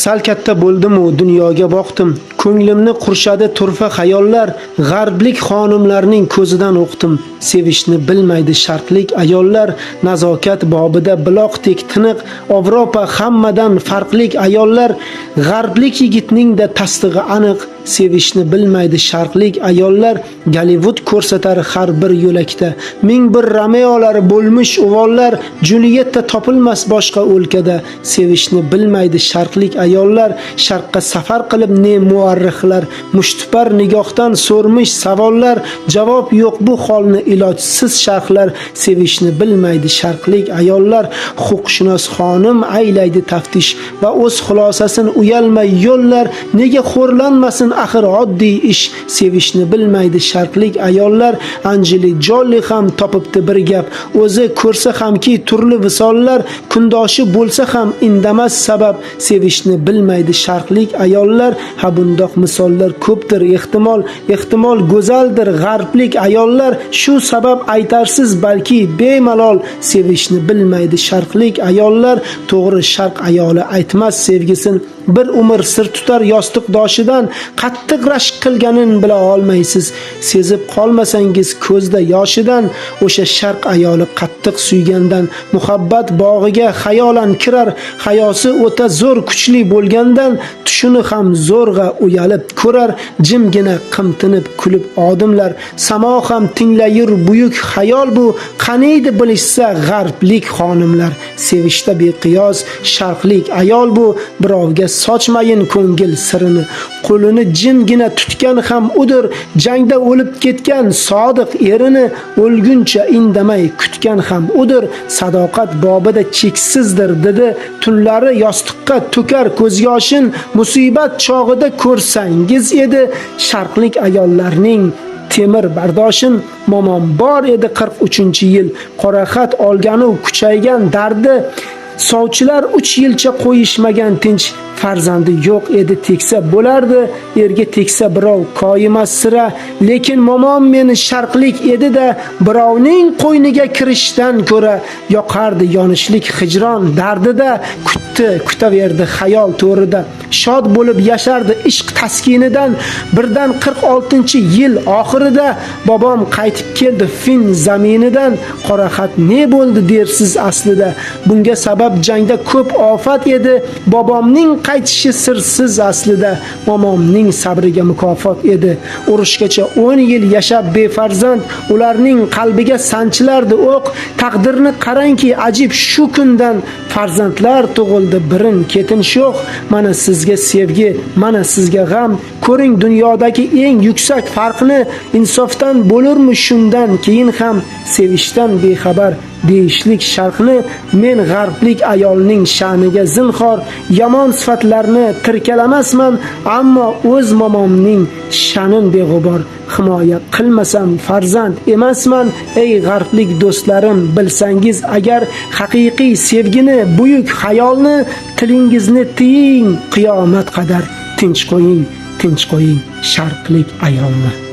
Sal katta bo'ldim-u dunyoga boqdim. Ko'nglimni qurshadi turfa xayollar, g'arblik xonimlarning ko'zidan o'qdim. Sevishni bilmaydi sharqlik ayollar, nazokat bobida buloqdek tiniq, Yevropa hammadan farqlik ayollar, g'arblik yigitning-da tasdig'i aniq, sevishni bilmaydi sharqlik ayollar, Gollivud ko'rsatar har bir yo'lakda. Ming bir Romeolar bo'lmish uvollar, Julietta topilmas boshqa o'lkada, sevishni bilmaydi sharqlik ayollar, sharqqa safar qilib ne muarrixlar, mushtipar nigohdan so'rmish savollar, javob yo'q bu holni ilojsiz sharhlar, sevishni bilmaydi sharqlik ayollar, huquqshunos xonim aylaydi taftish va o'z xulosasin uyalmay yo'llar, nega xo'rlanmasin axir oddiy ish, sevishni bilmaydi sharqlik ayollar, Anjeli Jolli ham topibdi bir gap, o'zi ko'rsa hamki turli visollar, kundoshi bo'lsa ham indamas sabab, sevishni bilmaydi sharqlik ayollar, ha bundoq misollar ko'pdir ehtimol, ehtimol go'zaldir g'arblik ayollar, shu sabab aytarsiz balki bemalol, sevishni bilmaydi sharqlik ayollar, to'g'ri sharq ayoli aytmas sevgisin, bir umr sir tutar yostiqdoshidan, qattiq rashk qilganin bila olmaysiz, sezib qolmasangiz ko'zda yoshidan, o'sha sharq ayoli qattiq suygandan, muhabbat bog'iga xayolan kirar, hayosi o'ta zo'r kuchli bo'lgandan, tushini ham zo'rg'a uyalib ko'rar, jimgina qimtinib kulib odimlar, samo ham tinglayur buyuk xayol bu, qaniydi bilishsa g'arblik xonimlar, sevishda beqiyos sharqlik ayol bu, birovga sochmayin ko'ngil sirini, qo'lini jimgina tutgan ham udir, jangda o'lib ketgan sodiq erini, o'lguncha indamay kutgan ham udir, sadoqat bobida cheksizdir dedi, tunlari yostiqqa to'kar ko'z yoshin, musibat chog'ida ko'rsangiz edi, sharqlik ayollarning temir bardoshin. Momom bor edi 43-yil, qoraxat olganu kuchaygan dardi, sovchilar 3 yilcha qo'yishmagan tinch, farzandi yo'q edi teksa bo'lardi, erga tegsa birov koyimas sira, lekin momom meni sharqlik edi-da, birovning qo'yniga kirishdan ko'ra yoqardi yonishlik hijron dardida, kutdi, kutaverdi xayol to'rida, shod bo'lib yashardi ishq taskinidan, birdan 46-yil oxirida bobom qaytib keldi fin zaminidan, qoraxat ne bo'ldi dersiz aslida, bunga sabab jangda ko'p ofat edi, bobomning qaytishi sirsiz aslida, momomning sabriga mukofot edi, urushgacha 10 yil yashab befarzand, ularning qalbiga sanchilardi o'q, taqdirni qarangki ajib shu kundan, farzandlar tug'ildi birin ketin sho'x, mana sizga sevgi, mana sizga g'am, ko'ring dunyodagi eng yuksak farqni, insofdan bo'lurmi shundan keyin ham, sevishdan bexabar deyishlik sharqni, men g'arblik ayolning sha'niga zinhor yomon sifatlarni tirkalamasman, ammo o'z momomning sha'nin beg'ubor himoya qilmasam farzand emasman. Ey g'arblik do'stlarim, bilsangiz agar haqiqiy sevgini, buyuk xayolni, tilingizni tiying qiyomat qadar, tinch qo'ying, tinch qo'ying sharqlik ayolni.